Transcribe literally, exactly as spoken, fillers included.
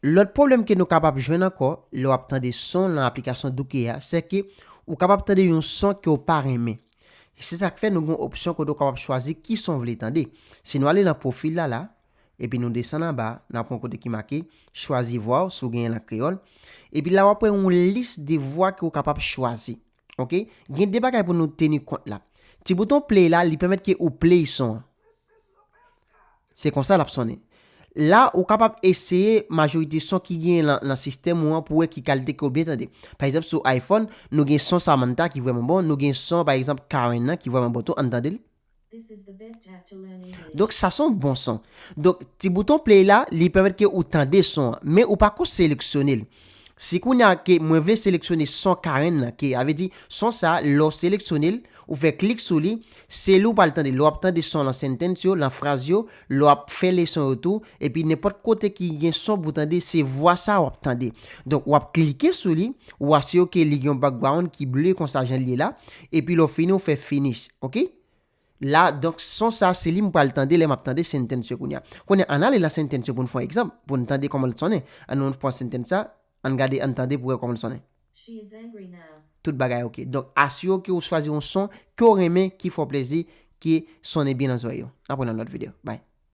Lòt pwoblèm ke nou kapab jwenn ankò lè w ap tande son nan aplikasyon Dookie a, se ke ou kapab tande yon son ke w pa renmen. Se sa k fè nou gen yon opsyon kote w kapab chwazi ki son w vle tande. Si nou ale nan pwofil la la, epi nou desann anba, n ap wè yon kote ki make chwazi vwa w, si w genyen l an kreyòl. Epi la w ap wè yon lis de vwa ke w kapab chwazi. Ok? Gen de bagay pou nou teni kont la. Ti bouton play la, li pèmèt ke ou play son an. Se konsa l ap sonnen. La, ou kapab eseye majorite son ki genyen nan, nan sistèm ou an pou wè ki kalite ke w byen tande. Pa egzanp, sou iPhone, nou gen son Samantha ki vrèman bon, nou gen son, pa egzanp, Karen nan ki vrèman bon tou, ann tande l. This is the best app to learn English. Donk, sa se yon bon son. Donk, ti bouton play la, li pèmèt ke ou tande son an, men ou pako seleksyone l. Si kounye a ke mwen vle seleksyone son Karen nan, ke a vle di son sa, lè w seleksyone l, ou fè klik sou li, se li w pral tande. Lè w ap tande son nan sentence yo, nan fraz yo, lè w ap fè leson yo tou, epi nenpòt kote ki gen son pou w tande, se vwa sa w ap tande. Donk, w ap klike sou li, ou asire w ke li gen yon background ki ble konsa jan l ye la, epi lè w fini, ou fè finish, ok? La, donk, son sa, se li m pral tande lè m ap tande sentence yo kounye a. Kounye a, ann ale nan sentence yo pou n fè yon egzanp, pou n tande kòman l sonnen. Ann nou pran sentence sa, ann gade, ann tande pou wè kòman l sonnen. She is angry now. Tout bagay ok. Donk, asire w ke w chwazi yon son ke w renmen, ki fè w plezi, ki sonnen byen nan zòrèy ou. N ap wè nan lòt videyo. Bye.